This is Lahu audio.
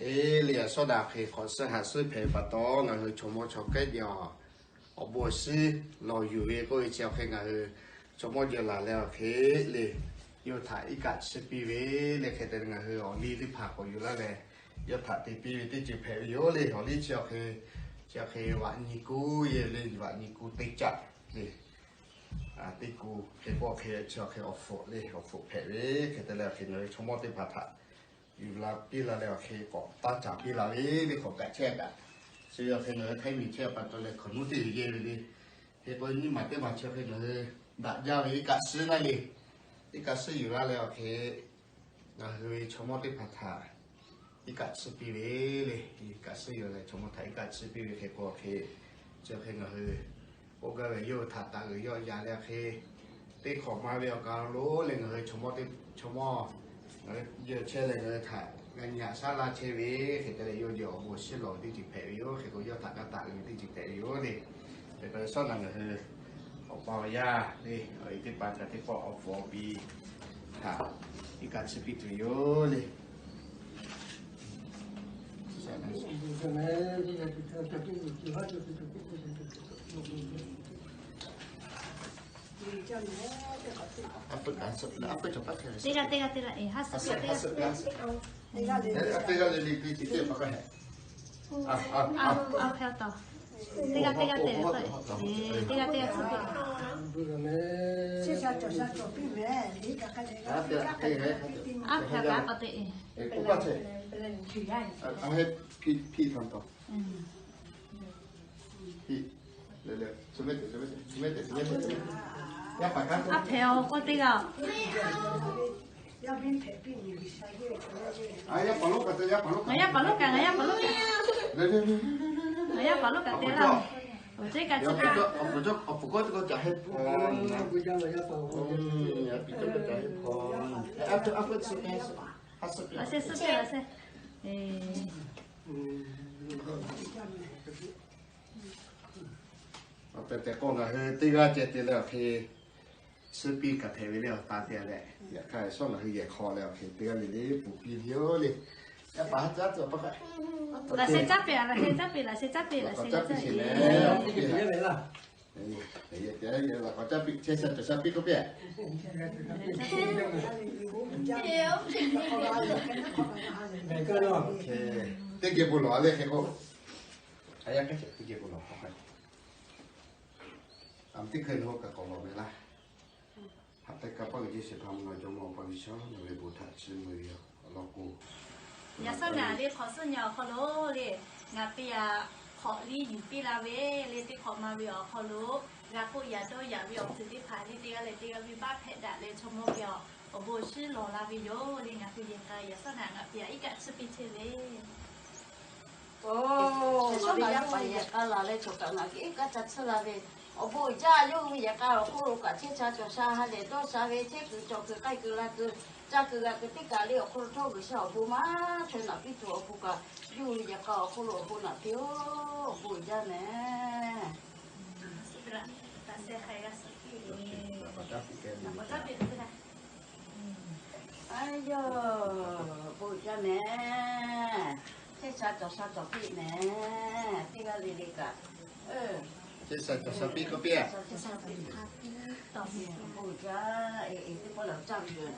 Eˬ, le a shawˉ daꞈ hk'e hk'awꞈ suhˉ haꞈ suhˉ hpehꞈ ve pa taw, ngaˬ hui chaw mawˇ chaw kehˉ awˬ bon awˬ shinˉ lawˬ yuˬ ve k'oˆ ve chi awˬ hk'e ngaˬ hui chaw mawˇ jawˇ laˬ leh awˬ hk'e le, yawˇ htaꞈ iˉ kaˆ tsuhˇ piˇ ve le. Hk'e te leh ngaˬ hui awˬ liˇ teˇ hpaˍ k'awꞈ yuˬ laˇ leh, yawˇ htaꞈ te piˇ ve teˇ ceuˬ hpehꞈ ve yoˬ le. Awˬ liˇ chi awˬ hk'e, chi awˬ hk'e vaꞈ nyi kuˇ yehˬ le, vaꞈ nyi kuˇ teˇ caˆ le. Teˇ kuˇ hk'e k'o hk'e chi awˬ hk'e awˬ hpfuhˆ le, awˬ hpfuhˆ hpehꞈ ve. Hk'e te leh awˬ hk'e ngaˬ hui chaw mawˇ teˇ hpaˍ htaꞈ yuˬ la piˇ la leh awˬ hk'e k'awꞈ taˇ caˍ piˇ la ve le, k'awꞈ kaꞈ chehˇ kaꞈ. Chi ve awˬ hk'e ngaˬ hui Htaiˇ miˬ chehˇ pa taw leh hkaoˍ nuˇ teˇ g'uiˬ yehˬ ve le. Hk'e k'o nyiˇ maˬ teˇ maˬ chi awˬ hk'e ngaˬ hui daꞈ jaˇ ve iˉ kaˆ suhˉ naˇ le. Iˉ kaˆ suhˉ yuˬ laˇ leh awˬ hk'e ngaˬ hui ve chaw mawˇ teˇ hpaˍ htaꞈ iˉ kaˆ tsuhˇ piˇ ve le. Iˉ kaˆ suhˉ yuˬ leh chaw mawˇ htaꞈ iˉ kaˆ tsuhˇ piˇ ve hk'e k'o awˬ hk'e, chi awˬ hk'e ngaˬ hui k'oˆ gaˇ ve yawˇ hui htaꞈ taˍ uiˍ yawˆ yan leh awˬ hk'e, teˇ hk'awꞈ ma ve awˬ kaˍ lo leh ngaˬ hui chaw mawˇ teˇ, chaw mawˇ ngaˬ hui yawˇ chehˇ leh ngaˬ hui htaꞈ g'a nyi haꞈ shaˉ laˇ chehˇ ve. Hk'e te leh yawˇ jehˬ awˬ bon awˬ shinˉ lawˬ ve teˇ ceuˬ hpehꞈ ve yoˬ. Hk'e k'o yawˇ htaꞈ g'a taˍ uiˍ ve teˇ ceuˬ hpehꞈ ve yoˬ le. Hk'e k'o shawˉ naꞈ ngaˬ hui awˬ pa awˬ yaˇ le, awˬ e teˇ hpaˍ htaꞈ teˇ pawˆ awˬ pfuhˍ awˬ pi htaꞈ iˉ kaˆ tsuhˇ piˇ tuˬ yoˬ le. Teˇ g'aˇ teˇ g'aˇ teˇ g'aˇ, eˬ, haˉ suhˉ piˇ, teˇ g'aˇ teˇ g'aˇ suhˉ piˇ. Teˇ g'aˇ teˇ g'aˇ le le piˇ teˇ pawˆ k'aˇ heˆ. A, a, a, a hpehˇ taw. Teˇ g'aˇ teˇ g'aˇ teˇ g'aˇ suhˉ piˇ. Teˇ g'aˇ teˇ g'aˇ suhˉ piˇ. A hpehˇ kaꞈ k'awꞈ te. A hpehˇ piˇ taw. A hpehˇ awˬ k'o teˇ g'aˇ. Ngaˬ yaˇ paˍ lonˉ kaꞈ, ngaˬ yaˇ paˍ lonˉ kaꞈ. Ngaˬ yaˇ paˍ lonˉ kaꞈ te laˇ. Awˬ ceh kaꞈ chi kaꞈ. Laꞈ sheh suhˉ piˇ, laꞈ sheh. Awˬ tehˬ tehˬ k'o ngaˬ hui teˇ g'aˇ ceh te leh awˬ hk'e tsuhˇ piˇ kaꞈ hpehꞈ ve le, awˬ ta te leh. Yaꞈ hk'aˇ shawˉ ngaˬ hui yehˬ hk'aw leh awˬ hk'e teˇ g'aˇ le le pfuhˍ piˇ ve yoˬ le. Yaˇ paˍ haˉ caˉ tuˬ pa k'o. Laꞈ sheh caˉ piˇ, laꞈ sheh caˉ piˇ, laꞈ sheh caˉ piˇ, laꞈ sheh caˉ piˇ. Laꞈ k'awꞈ caˇ piˇ, chehˇ sha cawˬ sha piˇ k'oˆ piˇ. Teˇ geh bon lawˬ a le hk'e k'o. A yaˇ kaꞈ teˇ geh bon lawˬ k'o. A teˇ hkui nawˬ hui kaꞈ k'awꞈ lawˬ ve laˇ. Haꞈ pehnˇ kaˇ paˆ g'uiˬ jeˇ shehˍ hpaˇ mvuhˇ naw jawˇ mawˇ awˬ pa G'uiˬ sha nawˬ ve bon htaꞈ chiˇ mvuh ve yoˬ. Awˬ lawn k'o, yaꞈ sawˉ naꞈ le hk'awꞈ suhˉ nyi awˬ hk'aw lo le, ngaˬ te yaꞈ hk'awꞈ liˇ yuˬ piˇ la ve le, teˇ hk'awꞈ ma ve awˬ hk'aw lo g'a k'oˆ yaꞈ dawˇ yaꞈ ve awˬ ceuˬ teˇ hpaˍ le, teˇ g'aˇ leh teˇ g'aˇ venˇ baˆ hpehꞈ daꞈ leh chaw mawˇ ve awˬ bon awˬ shinˉ lawˬ la ve yoˬ le. Ngaˬ hui yehˬ k'a yaꞈ sawˉ naꞈ ngaˬ te yaꞈ iˉ kaˆ tsuhˇ piˇ chehˇ ve. Oˬ, yaˇ paˍ yehˬ k'a laˬ leh cawˬ kaꞈ ngaˬ hui iˉ kaˆ ca tsuhˇ la ve, awˬ bon uiˍ jaˇ. Yawˇ hui ve yehˬ k'a awˬ hk'oˆ lo kaꞈ chehˇ sha cawˬ sha ha lehˬ dawˇ sha ve, chehˇ kuiˬ cawˬ kuiˬ k'ai kuiˬ la kuiˬ, caˇ kuiˬ g'a kuiˬ teˇ kaˬ le awˬ hk'aw lo htawˇ G'uiˬ sha awˬ bon maˇ chaweh naꞈ piˇ tuˬ awˬ bon kaꞈ, yawˇ hui ve yehˬ k'a awˬ hk'oˆ lo awˬ bon naꞈ piˇ-oˬ, awˬ bon uiˍ jaˇ mehˍ. Aˉ yawˇ, bon uiˍ jaˇ mehˍ. Chehˇ sha cawˬ sha cawˬ piˇ mehˍ. Teˇ g'aˇ le le kaꞈ, chehˇ sha cawˬ sha piˇ k'oˆ piˇ. Bon uiˍ jaˇ. Eˬ, eˬ, teˇ pawˆ lawˬ caˇ ve yoˬ.